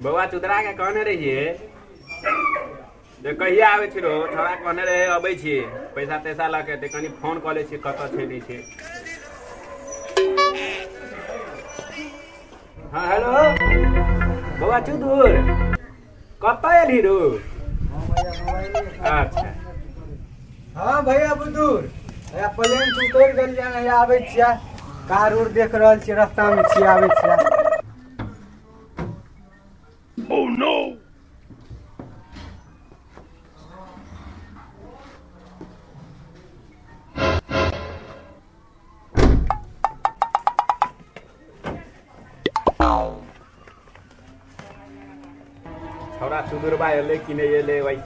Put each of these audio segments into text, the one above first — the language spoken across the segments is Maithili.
बौआ चुदरा के कहने रहिए जे कहिया आबै छी रो, छोड़ा कहने रहे अबै छी पैसा तैसा लऽ के, तऽ कनि फोन कऽ लै छी कतऽ छै नहि छै। हाँ हेलो बौआ चुदुर, कतऽ एलही रो? अच्छा हाँ भैया बुदूर, भैया प्लेन से उतरि गेलियै, हैया आबै छियै, कार उर देख रहल छियै, रास्ता मे छियै, आबै छियै। Oh no! छौड़ा चुदुरबा एलै कि नहि एलै, वही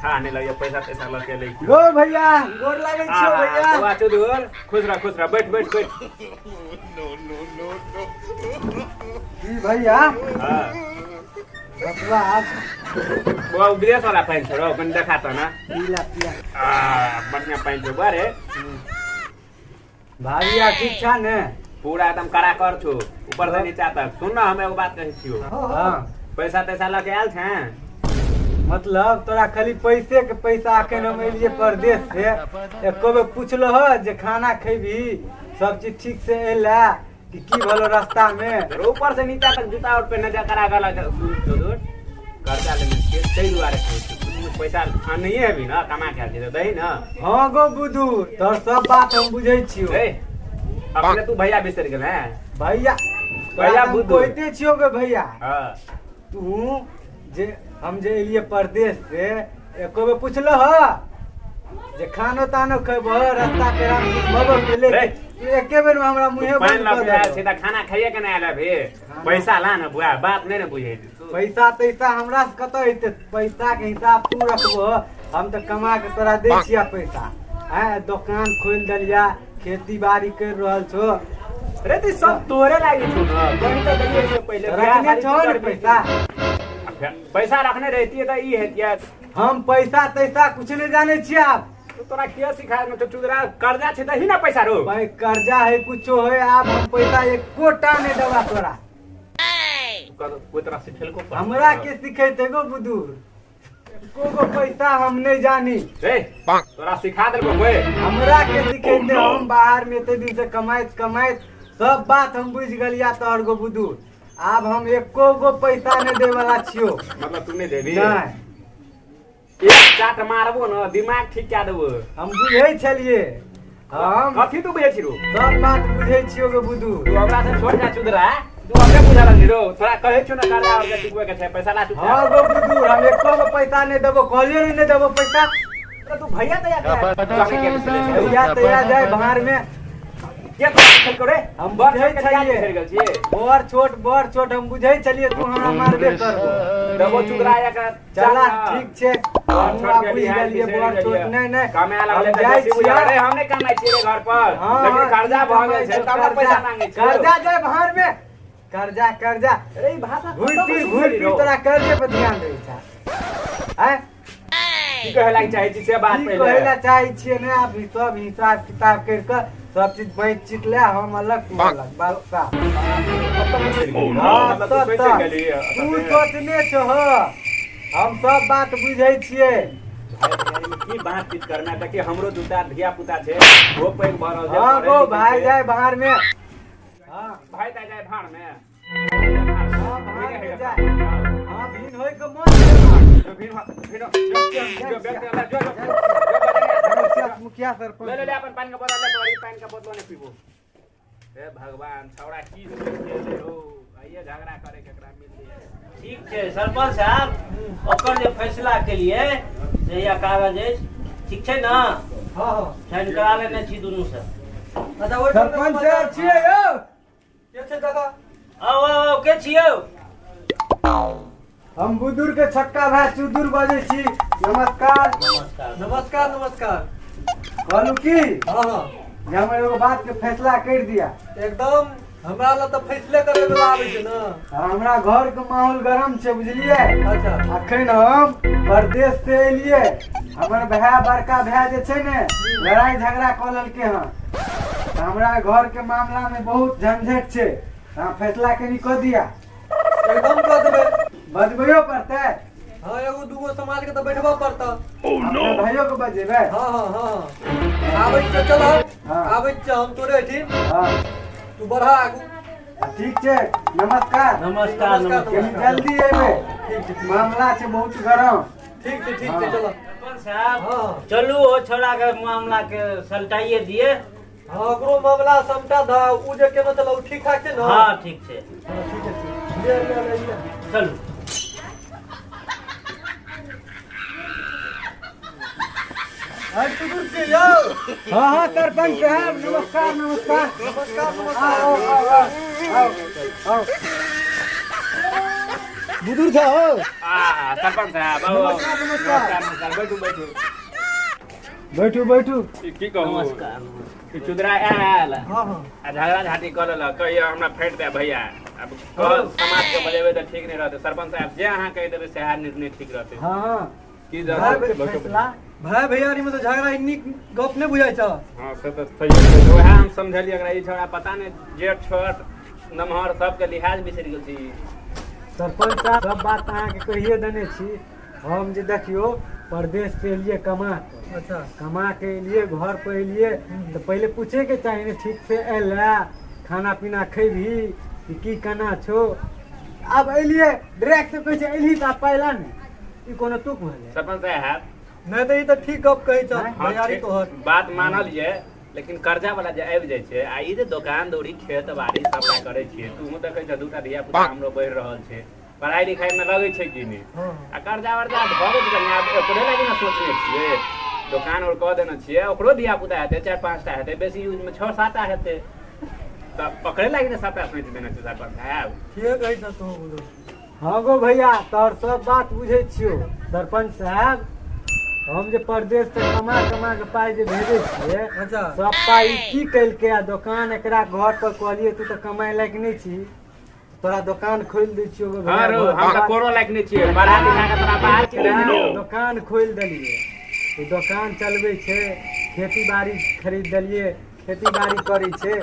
था नहि लगैया, पैसा तैसा लऽ के एलै। गो भैया, गोर लागै छियौ भैया। बौआ चुदुर, खुश रह, खुश रह, बैठ बैठ बैठ। की भैया? हाँ बतवा आब। बौआ, ओ विदेश वाला पानि छोड़ो, कनि देखा तऽ ना। पीला पीला। आ, बढ़िया पानि छौ बौआ रे। भाभी ठीक छा ने? पूरा एकदम कड़ा कर छौ ऊपर से नीचा तक। सुन ना, हम एगो बात कहै छियौ। हाँ। पैसा तैसा लऽ के आयल छें? मतलब तोरा खाली पैसे के पैसा। अखन हम एलियै परदेश से, एको बेर पुछलह जे खाना खेबही, सब चीज ठीक से एला कि की भेलो रास्ता में? तोरा ऊपर से नीचा तक जूता और पे नजर करा के लग चुदुर, कर्जा लेने छियै ताहि दुआरे कहै छियौ। तू पैसा आनैये हेबी ना, कमा के आयल छी तऽ दही ना। हाँ गो बुधू, तोहर सब बात हम बुझै छियौ। ए, अपने तू भैया बिसरि गेल हैं? भैया भैया हम बुधू। कहिते छियौ गे भैया। हाँ। तू जे हम जे एलियै परदेश से, एको बेर पुछलह जे खानो तानो खेबह, रास्ता पेरा मे किछु भबो केले? रे। तू एके बेर में हमरा मुँहे पानि बंद लऽ कऽ के आयल देलह। छी तऽ खाना खाइए के नहि आयल अभी? पैसा ला ने बुआ, बात नहि ने बुझै छी तू। पैसा तैसा हमरा से कतऽ हेतै? पैसा के हिसाब तू रखबह, हम तऽ कमा के तोरा दै छियै पैसा। आँय, दोकान खोलि देलिया, खेती बाड़ी करि रहल छो। रे तऽ ई सब तोरे लागी छौ ने, कहि तऽ देलियै से पहिले बियाह रखने शादी छहो ने करबही। पैसा? आ फेर पैसा रखने रहितियै तऽ ई हेतियै? हम पैसा तैसा कुछ नहि जानै छियै आब। तो तोरा के सिखाय में? चुदरा, कर्जा छै दही ना पैसा रो। भाई, कर्जा है कुछो है, आब हम पैसा एकोटा नहि देबा तोरा। कोई तोरा सिखेलको? हमरा के सिखेते गो बुदूर? एको गो पैसा हम नहीं जानी। रे, तोरा सिखा देलको कोई? हमरा के सिखेते? हम बाहर में एते दिन से कमाइत कमाइत सब बात हम बुझ गेलिया तोहर गो बुदूर। आब हम एको गो पैसा नहीं दे वाला छियो। मतलब तू नहीं देबी? नहीं। एक चाट मारबो न, दिमाग ठीक कए देबो। हम बुझै छलिए हम। कथी तू बुझै छी रो? सब बात बुझै छियो गो बुदूर। तू हमरा से छोट जा चुदरा, तू हमरे बुझा लगली रो। तोरा कहै छियो ने, कर्जा और के चुकबै के छै, पैसा ला चुका। हाँ गो बुदूर, हम एको गो पैसा नहीं देबो, कहलियो नहीं देबो पैसा। तू भैया तैयार के भैया तैयार जाए बाहर में। के तोरा सिखेलको रे? हम बड़ बुझै छोट के बियाह छलियै। बिसरि गेल छियै। बड़ छोट, बड़ छोट, हम बुझै छलियै तू हमरा मारबे करबो। देबो चुदरा एक। चला, ठीक छै, हम आब बुझि गेलियै बड़ छोट। नहि नहि, कमाए हम लगलै तऽ जाइ बेसी बुझा छियै। रे, हम नहि कमाइ छियै रे घर पर। हाँ, लेकिन हाँ, कर्जा भऽ गेल छै तब ने पैसा मांगै छियै। कर्जा जाए बाहर में, कर्जा कर्जा। अरे, ई भाषा घुरि कतऽ फिर से घुरि सिखली फिर रौ? तोरा कर्जे पर ध्यान दै छै आँय? की कहै लागी चाहै छी से बात की पहिले। कहै ला चाहै छियै ने, आब ई सब हिसाब किताब करि कऽ सब चीज बाँटि चिट ले, हम अलग तू अलग, बात साफ। हाँ, मतलब तू तऽ सोचि तऽ गेली, तू सोचने छह, हम सब बात बुझै छियै। की बातचीत करना, देखिए हमरो दूटा धिया पुता छै, ओ पैघ भऽ रहल छै। हाँ पढ़ै गो लिखै भाय छै। जाय बाहर में, हाँ। भाय तऽ जाय भाड़ में। हाँ, भाड़ में जाय। हाँ, भिन होय के मन छै। जो भिन जो, जो बैग के जो जो जो मुखिया, मुखिया सरपंच। ले ले ले, अपन पानी का बोतल ले, तोरी पानी का बोतल नहीं पीबो। हे भगवान, छौड़ा की सोच के एलै हो, आइए झगड़ा करे के एकरा मिल लिए। ठीक छै सरपंच साहब, ओकर जे फैसला केलिए से या कागज अछि, ठीक छै ने? हाँ हाँ। साइन करा लेने छी दुनू से। अच्छा, ओहि सरपंच साहब छियै यौ? के छै काका? आउ आउ आउ, के छियौ? हम बुदुर के छक्का भाई चुदुर बजै छी, नमस्कार। नमस्कार। नमस्कार नमस्कार। कहलू की हाँ हाँ जे हमर एगो बात के फैसला कर दिया। एकदम, हमरा लग तऽ फैसले करे वाला आबै छै ने। हमरा घर के माहौल गरम छै, बुझलियै? अच्छा। अखन हम परदेश से एलियै, हमर भाय, बड़का भाय जे छै ने, लड़ाई झगड़ा कऽ लेलकै हन, तऽ हमरा घर के मामला में बहुत झंझट छै, अहाँ फैसला कनि कऽ दिया। एकदम कऽ देबै। बजबैयो पड़तै। हाँ एगो दूगो समाज के तो बैठबा पड़ता। अपने भाइयों के बजेबै। हाँ हाँ हाँ आबै छै, चल। हाँ। आबै छै हम तोरे एठिन। हाँ तू बढ़ा आगू। ठीक छै, नमस्कार। नमस्कार नमस्कार। नमस्कार। कनी जल्दी एबै, मामला छै बहुत गरम। ठीक छै, ठीक छै, चल। सरपंच साहब, हाँ। चलू ओ छोड़ा के मामला के सलटाइए दिए। हाँ ओकरो मामला समटा दा, उ जे केना चल, उ ठीक ठाक छै ना? हाँ ठीक छै। हाँ, ठीक छै, ले ले ले ले। चलू। अरे सुधीर के यौ। हाँ हाँ सरपंच साहब, नमस्कार नमस्कार। नमस्कार नमस्कार। आओ आओ आओ आओ। बुजुर्ग छौ। आ सरपंच साहब, आओ, आओ। नमस्कार, नमस्कार। नमस्कार, बैठू बैठू। बैठू बैठू। ई की कहू, नमस्कार। ई चुदरा आयल हाँ हाँ आ झगड़ा झाटी कऽ लेलक, कहियो हमरा फेट दे भैया। अब कह समाज के बजेबै तऽ ठीक नहि रहतै। सरपंच साहब जे अहाँ कहि देबै सएह निर्णय ठीक रहतै। हाँ हाँ की भाई फैसला। भाई भैयारी में तो झगड़ा नीक गप नहीं बुझाइ छ। हाँ से तऽ सही छै, वएह हम समझलियै। एकरा ई छोड़ा पता नहि जेठ छोट नमहर सबके लिहाज बिसरि गेल छी। सरपंच साहब, सब बात अहाँके कहिए देने छी। हम जे देखियो परदेश से एलियै कमा के। अच्छा। कमा के एलियै, घर पर एलियै तऽ पहिले पूछे के चाही ने, ठीक से एला, खाना पीना खेबही कि की केना छौ। आब एलियै डायरेक्ट कहै छै एलही तऽ आब पाइला ने, ई कोनो तुक भेलै? सरपंच साहब नहीं तो ई तऽ ठीक गप कहै छ। हाँ, भैयारी ठीक, तोहर बात मानल ये, लेकिन कर्जा वाला जे आबि जाइ छै आ ई जे दोकान दौरी खेत बाड़ी सबटा करै छियै, तूहू देखै छ दूटा धिया पुता हमरो बढ़ि रहल छै, पढ़ाई लिखाई में लगै छै कि नहि? हाँ। आ कर्जा वर्जा भऽ गेल कनि, आब ओकरे लागि ने सोचने छियै, दोकान और कऽ देने छियै, ओकरो धिया पुता हेतै 4-5 टा हेतै, बेसी यूज में 6-7 टा हेतै, तऽ ओकरे लागि ने सबटा सोचि देने छै सरपंच साहब। ठीके कहै छ तू बुजुर्ग। हाँ गो भैया, तोहर सब बात बुझै छियौ। सरपंच साहब, हम जे परदेश से कमा कमा के पाइ जे भेजै छियै, अच्छा। सब पाइ ई की केलकै? आ दोकान एकरा घर पर कहलियै तू तऽ कमाइ लायक नहि छी, तोरा दोकान खोलि दै छियौ गो हाँ भैया, रो, घर हम तऽ पर। कोनो लायक नहि छियै, पढ़ा लिखा के तोरा बाहर चलि दोकान खोलि देलियै, ओ दोकान चलबै छै, खेती बाड़ी खरीद देलियै, खेती बाड़ी करै छै,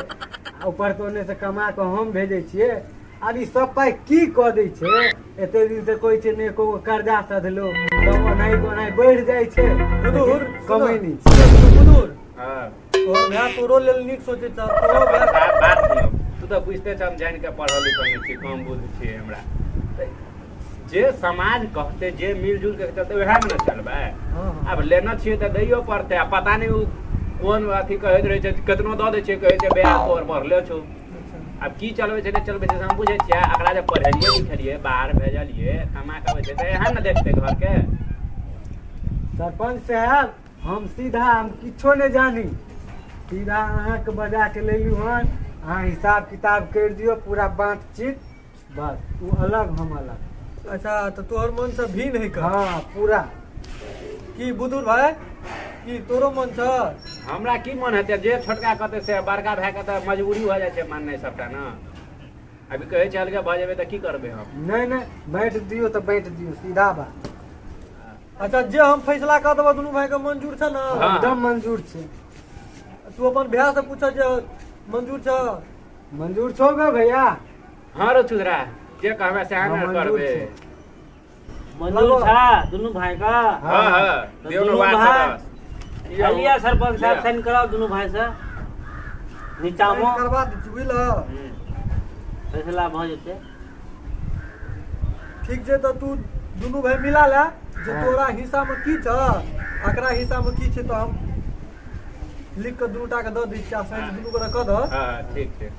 आ ऊपर से ओन्ने से कमा कऽ हम भेजै छियै। आब ई सब पाइ की कऽ दै छै? एते दिन से कहै छै ने एको गो कर्जा सधलो, सब ओनाही ओनाही बढ़ि जाइ छै, बुजुर्ग कमै नहि छै। बुजुर्ग, हाँ तोहर भाय तोरो लेल नीक सोचै छ, तोरो भाय। साहब, बात सुनो, तू तऽ बुझिते छ हम जानि कऽ पढ़ल लिखल नहि छी, कम बुद्धि छियै हमरा। तऽ जे समाज कहतै, जे मिलजुल के चलतै वएह मे ने चलबै। हाँ हाँ आब लेने छियै तऽ दैयो पड़तै। आ पता नहि ओ कोन अथी कहैत रहै छै, केतनो दऽ दै छियै कहै छै ब्याज तोहर बढ़ले छौ। आब की चलबै छै नहि चलबै छै से हम बुझै छियै। एकरा जे पढ़ेलियै लिखेलियै, बाहर भेजलियै, कमा के अबै छै तऽ एहन ने देखतै घर के। सरपंच साहब, हम सीधा हम किछो नहि जानी, सीधा अहाँके बजा के लेलू हन, अहाँ हिसाब किताब करि दियौ पूरा बातचीत, बस ओ अलग हम अलग। अच्छा, तऽ तोहर मन से भिन्न है का? हाँ पूरा। की बुजुर्ग भाई, की तोरो मन छ? हमरा की मन हेतै, जे छोटका कहतै से, बड़का भाय के तऽ मजबूरी भऽ जाइ छै माननाइ सबटा ने। अभी कहै छै अलगे भऽ जेबै तऽ की करबै हम? नहि नहि, बाँटि दियौ तऽ बाँटि दियौ, सीधा बात। अच्छा, जे हम फैसला कऽ देबऽ दुनू भाई के मंजूर छ ना? हाँ। एकदम मंजूर छै। तू अपन भाय से पूछ जे मंजूर छ। मंजूर छौ गे भैया? हाँ रो चुदरा, जे कहबै सएह हाँ, ने मंजूर करबै। छै। मंजूर छा दुनू भाई का? हाँ हाँ, तऽ दियौ ने दुनू वार्ड भाय सदस्य। लिया सरपंच साहब, लिअ। साइन कराओ दुनू भाई से नीचा में। करवा दै छी, बुझल? हम्म। फैसला भऽ जेतै। ठीक छै, तऽ तू दुनू भाई मिला ले जे हाँ। तोरा हिस्सा में की छ, एकरा हिस्सा में की छै, तऽ हम लिख कऽ दुनू टा के दऽ दै छियै आ साइन दुनू गोरा कऽ दह। हाँ ठीक छै।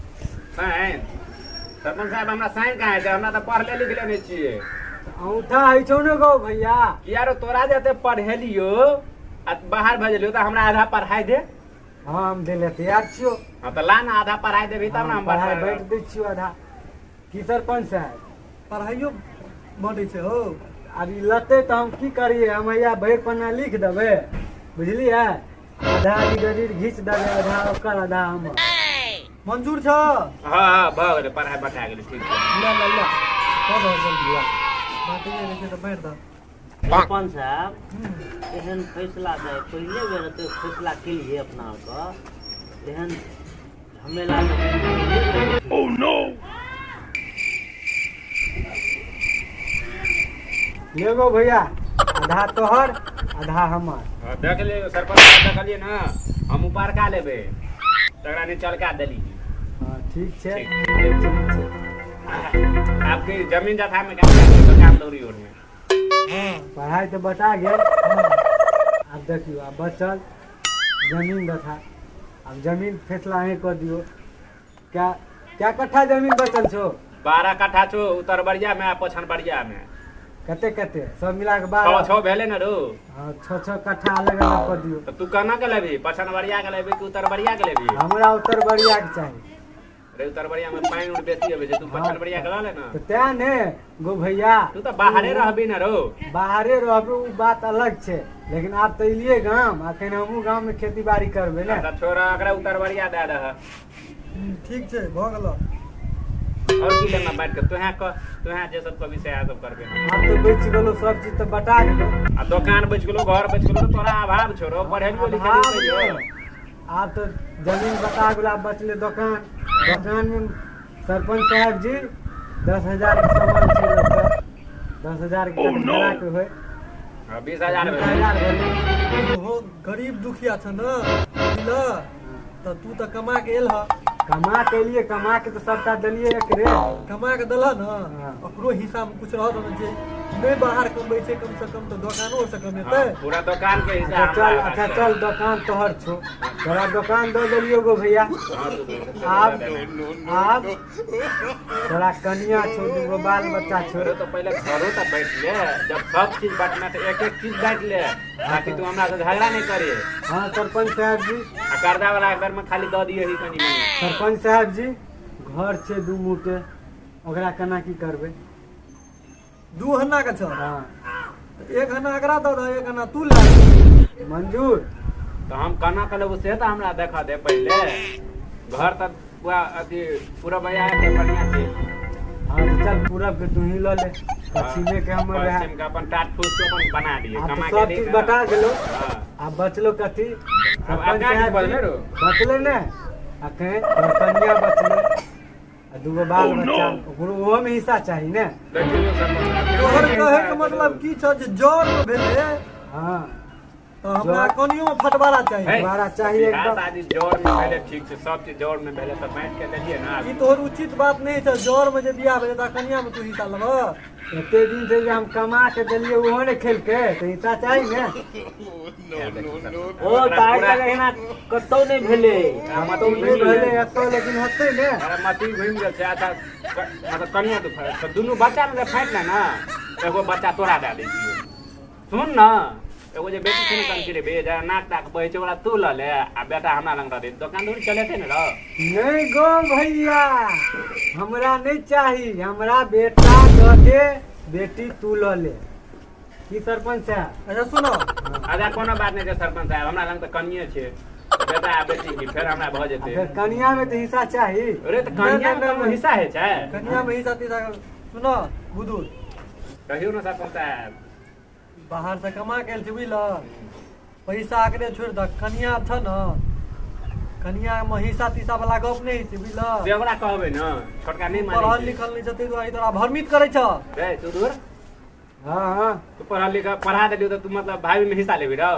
साइन सरपंच साहब, हमरा साइन कहाँ हेतै? हमरा तऽ पढ़ले लिखले नहि छियै। औंठा होइ छौ ने गौ भैया? किया रो, तोरा जते पढ़ेलियो आ बाहर भेजलियो तऽ हमरा आधा पढ़ाई दे। हाँ, हम दै लए तैयार छियौ। हाँ तऽ ला ने, आधा पढ़ाई देबही तब ने हम पढ़ाइ पढ़बै। बाँटि दै छियौ आधा। की सरपंच साहब? पढ़ाइयो बँटै छै हौ। आब ई लतै तऽ हम की करियै? हम हैया भरि पन्ना लिख देबै, बुझलियै? आधा गरीर घीच देबै, आधा ओकर आधा हमर। मंजूर छ? हाँ हाँ, भऽ गेलै, पढ़ाई बटा गेलै, ठीक छै। ला ला ला, कऽ दह जल्दी, ला बाँटैए रहै छै तऽ बाँटि दह। सरपंच साहब, एहन फैसला तऽ पहिले बेर एते फैसला केलिए अपना आरके, एहन झमेला तऽ पहिले बेर देखलियै। लेगो भैया, आधा तोहर आधा हमर। हाँ, देख ले सरपंच साहब, देखलिए ना, हम ऊपर का लेबे तकरा निचलका देली। हाँ ठीक छै। ठीक। ठीक छै। आपके जमीन जथा में काम करते तो काम दौड़ी ओर में। हाँ। पढ़ाई तऽ बटा गेल। हाँ। आब देखियौ, आब बचल जमीन जथा। आब जमीन फैसला अहीं कऽ दियौ। क्या क्या कट्ठा जमीन बचल छौ? 12 कट्ठा छौ उत्तरबरिया में आ पछनबरिया में। कते कते सब मिला के? 6 12। 6 भेले ने रो। हाँ, 6 6 कट्ठा अलग अलग कऽ दियौ। तो तू केना के लेबी? पछनबरिया के लेबी कि उत्तरबरिया के लेबी? हमरा उत्तर बरिया के चाही। रे, उत्तरबरिया में पानि उड़ बेसी अबै छै, तू पछनबरिया के लऽ ले ना। तऽ तें ने गो भैया। तू तऽ बाहरे रहबी ने रो। बाहरे रहबै ओ बात अलग छै, लेकिन आब तऽ एलियै गाम, अखन हमहूँ गाम में खेती बाड़ी करबै ने। तऽ छोड़ा, एकरा उत्तरबरिया दए दह। ठीक छै, भऽ गेल। और की लेना बाँटि के? तोहे कह, तोहे जे सब कभी से सब करबे। आब तऽ बचि गेलो, सब चीज तऽ बटा गेलो। आ दोकान बचि गेलो, घर बचि गेलो, तोरा अभाव छोड़ो, पढ़ेलियो लिखेलियो तैयो। आब तऽ जमीन बटा गेलो, आब बचले दोकान। दोकान में सरपंच साहब जी 10,000 के सामान छै लोकके, 10,000 के कना के होय? हाँ, 20,000 बीस भेलै। हजार भेलै। ओहो गरीब दुखिया छ ने, बुझल? तऽ तू तऽ कमा के एल ह। कमा के एलियै, कमा के तऽ सबटा देलियै एकरे। कमा के देलह ने? हाँ। ओकरो हिस्सा में कुछ रहत ने, जे नहि बाहर कमबै छै, कम से कम तऽ दोकानो से कमेतै। हाँ, पूरा दोकान के हिस्सा अच्छा चल। हमरा। अच्छा चल, दोकान तोहर छौ, तोरा दोकान दऽ देलियौ गो भैया। हाँ, तू आब आब तोरा कनिया छौ, दूगो बाल बच्चा छौ। अरे, तो पहले घरो तऽ बाँटि ले। जब सब चीज बाँटना तऽ एक एक चीज बाँटि ले, ताकि तू हमरा से झगड़ा नहीं करे। हाँ सरपंच साहब जी। आ कर्जा वाला एक बेर में खाली दऽ दिए ही कनी मनी। सरपंच साहब जी, घर छै दू मुँह के, ओकरा केना की करबै? 2 हन्ना के छ? हाँ। एक हन्ना एकरा दऽ दह, एक हन्ना तू ले। मंजूर। तऽ हम केना के लेबो से तऽ हमरा देखऽ दे पहिले। घर तऽ पूरा अथी पूरा भैया के बढ़िया छै। हाँ तऽ चल, पूरब के तू ही लऽ ले, पश्चिमे के हमर रहै। पश्चिम के अपन टाट फूस के अपन बना दिए। आब कमा तऽ के सब दी चीज ने। बटा गेलो। हाँ। आब बचलो कथी आब सरपंच आगाँ की साहब जी? बचलै रो? बचलै ने, अखन तोहर कनिया बचलै आ दूगो बाल बच्चा, ओकरो ओहो में हिस्सा चाही ने। देखियौ सरपंच, तोहर कहै के मतलब की छ, जे जर में भेलै? हाँ। तऽ हमरा कनियो में फटवारा चाही। हे, फटवारा चाही बियाह एकदम। शादी जर में भेलै, ठीक छै, सब चीज जर में भेलै तऽ बाँटि के देलियै ने। ई तोहर उचित बात नहि छ। जर में जे बियाह भेलै तऽ कनिया में तू हिस्सा लेबह? एते दिन से जे हम कमा के देलियै, ओहो ने खेलकै, तऽ हिस्सा चाही ने। ओ ताहि तक एहिना कतौ नहि भेलै। कतौ नहि भेलै एतौ, लेकिन होतै ने। अरे, मती घुमि गेल छै। अच्छा, मतलब कनिया तू तऽ दुनू बच्चा ने फाटि ले ने, एगो बच्चा तोरा दए दै छियौ। सुन न, एगो जे बेटी छै ने कनकी रे बे, नाक ताक बहै छै, ओकरा तू लऽ ले आ बेटा हमरा लग दऽ दे। दोकान दौरी चलेतै ने रौ। नहीं गो भैया, हमरा नहीं चाही, हमरा बेटा दऽ दे, बेटी तू लऽ ले। की सरपंच साहब? अच्छा सुनो। अच्छा, कोनो बात नहि छै सरपंच साहब, हमरा लग तऽ कनिये छै, बेटा आ बेटी की फेर हमरा भऽ आ जेतै। फेर कनिया में तऽ हिस्सा चाही। अरे, तऽ कनिया मे नहि, कोनो नहि। हिस्सा होइ छै? कनिया में हिस्सा तिस्सा। सुनो बुदुर। कहियौ ने सरपंच साहब। बाहर से कमा के आयल छै, बुझल? पैसा अकरे छोड़ि दह। कनिया छ ने, कनिया में हिस्सा तिस्सा वाला गप नहि होइ छै, बुझल? से ओकरा कहबै ने, छोटका नहि पढ़ल मानै छै। लिखल नहि छै, ताहि दुआरे तोरा भ्रमित करै छ। रे सुधुर। हाँ हाँ। तू पढ़ल लिखल, पढ़ा देलियौ तऽ तू मतलब भाई में हिस्सा लेबही रौ?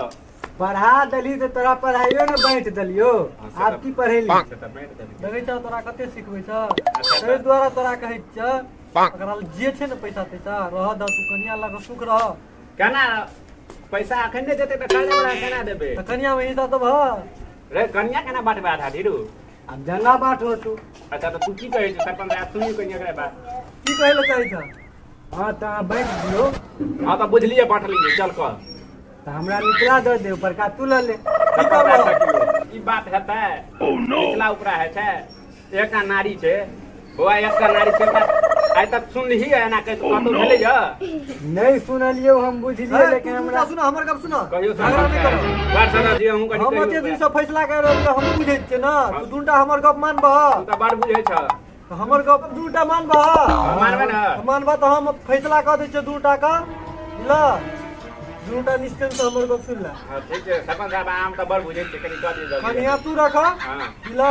पढ़ा देली तऽ तोरा पढ़ाइयो ने बाँटि देलियो। हाँ, से आब तऽ- की पढ़ेली? से तऽ बाँटि देलियै। देखै छ तोरा कते सिखबै छ। अच्छा। ताहि दुआरे तोरा कहै छ, एकरा जे छै ने पैसा तैसा रह दह, तू कनिया लऽ कऽ सुख रह। केना? पैसा अखन नहि देतै तऽ कर्जा वाला केना देबै? तऽ कनिया में हिस्सा देबह। रे, कनिया केना बाँटबै आधा धीरू? आब जंगा बाँटो तू। अच्छा, तऽ तू की कहै छै सरपंच साहब? सुनियौ कनि एकरे बात। की कहै लए चाहै छ? हाँ, तऽ अहाँ बाँटि दियौ। हाँ, तऽ बुझलियै, बाँटलियै, चल कह। तऽ हमरा निचला दऽ दे, ऊपरका तू लऽ ले। की करबह? ई बात हेतै? निचला उपरा होइ छै? एकटा नारी छै बौआ, एकटा नारी छै। आइ तक सुनलिही एना कहि कतौ भेलै यऽ? नहीं सुनलियौ, हम बुझलियै, लेकिन हमरा सुन, हमर गप सुन। कहियौ। झगड़ा नहि करो। बड़ सदस्य जी, अहूँ कनि हम कहियौ। एते दिन से फैसला कर रहलियै, हमहूँ बुझै छियै ने। तू दूटा हमर गप मानबह? तू तऽ बड़ बुझै छ। तऽ हमर गप दूटा मानबह? मानबै ने। मानबह तऽ हम फैसला कऽ दै छियै दूटा का। ल, दूटा निश्चिंत से हमर गप सुन ले। हाँ ठीक छै सरपंच साहब, आम तऽ बड़ बुझै छियै, कनि कऽ दियौ जल्दी। कनिया तू रख। हाँ। बुझला,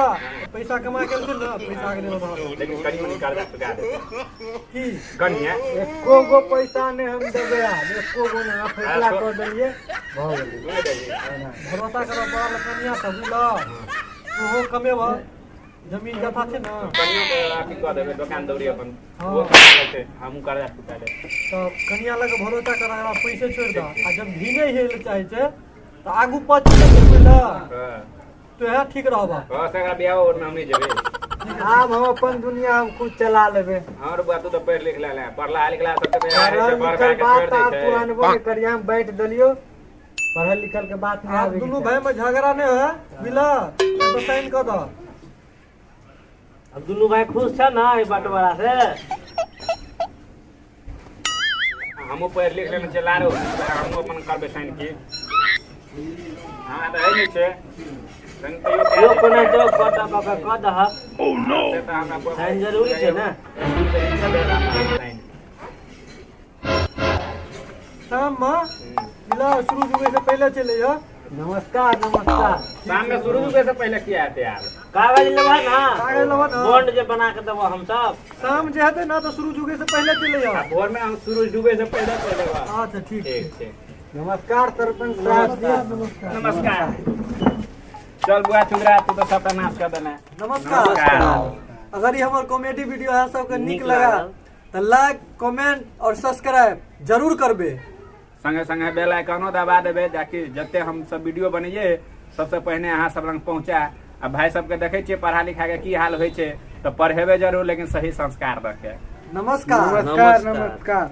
पैसा कमा के एलखिन ना, पैसा के नहीं धर। लेकिन कनि मनि कर्जा चुका दे। की? कनिया। एको गो पैसा नहि हम देबै आब, एको गो नहि। अहाँ फैसला कऽ देलियै, भऽ गेलै। नहि देलियै। भरोसा करऽ पड़ल कनिया सब, बुझला? ओहो कमेबह, जमीन जथा छै ने। कनियो के अथी कऽ देबै, दोकान दौरी अपन। हाँ। ओहो कमा लेतै, हमहूँ कर्जा चुका देब। तऽ कनिया लग भरोसा कर, एकरा पैसे छोड़ि दह, आ जब भी नहि हेल चाहै छै तऽ आगू पछ जेतै, बुझला? हाँ। तो इएह ठीक रहबह। हाँ, से एकरा बियाह ओर हम नहि जेबै। आब हम अपन दुनिया हम खुद चला लेबै। हाँ रे बुआ, तू तऽ पढ़ि लिख लेले, पढ़ला लिखला सबके तऽ इएह होइ पढ़ल छै, बड़ लिखल भए के बात छोड़ि दै आब तू छै। अनबो नहि करिया, हम बाँटि देलियौ। पढ़ल लिखल के बात नहि आब आबे के दुनू चाही। भाई में झगड़ा नहि होय, बुझला? तो साइन कऽ दह। अब दुनू भाई खुश छ ना एहि बंटवारा से? हमहूँ पढ़ि लिख लेने छियै लारो, हमहूँ अपन करबै साइन। की हमरा तऽ होइ नहि छै तनि तैयो कए यो देबै। कोना जो कऽ दह, कऽ कऽ दहक। से तऽ हमरा साइन जरूरी छै ने। साइन। शाम में, बुझला, सूरज उगै से पहिले चलि अइहऽ। नमस्कार, नमस्कार। शाम में सूरज उगे से पहिले किया हेतै आब? कागज लेबह ना? कागज लेबह ना? बॉन्ड जे बना के देबह हमसब। शाम जे हेतै ना तऽ सूरज उगै से पहिले चलि आ अइहऽ। भोर में हम सूरज डूबे से पहिले चलि अयबै। अच्छा, ठीक छै। ठीक छै। नमस्कार सरपंच साहब जी। नमस्कार। नमस्कार। चल बुआ चुगरा, तू तऽ सबटा नाश कऽ देने। नमस्कार। नमस्कार। अगर ये हमर कॉमेडी वीडियो अहाँ सबके नीक नीक लगा लागल तऽ लाइक, कमेंट और सब्सक्राइब जरूर करबे। संगे संगे बेल आइकनो दबा देबै, ताकि जते हम सब वीडियो बनैये सबसे पहिने अहाँ सब लग पहुँचा। आ भाई सबके देखै छियै पढ़ा लिखा के की हाल होइ छै, तऽ पढ़ेबै जरूर, लेकिन सही संस्कार दऽ के। नमस्कार। नमस्कार। नमस्कार। नमस्कार।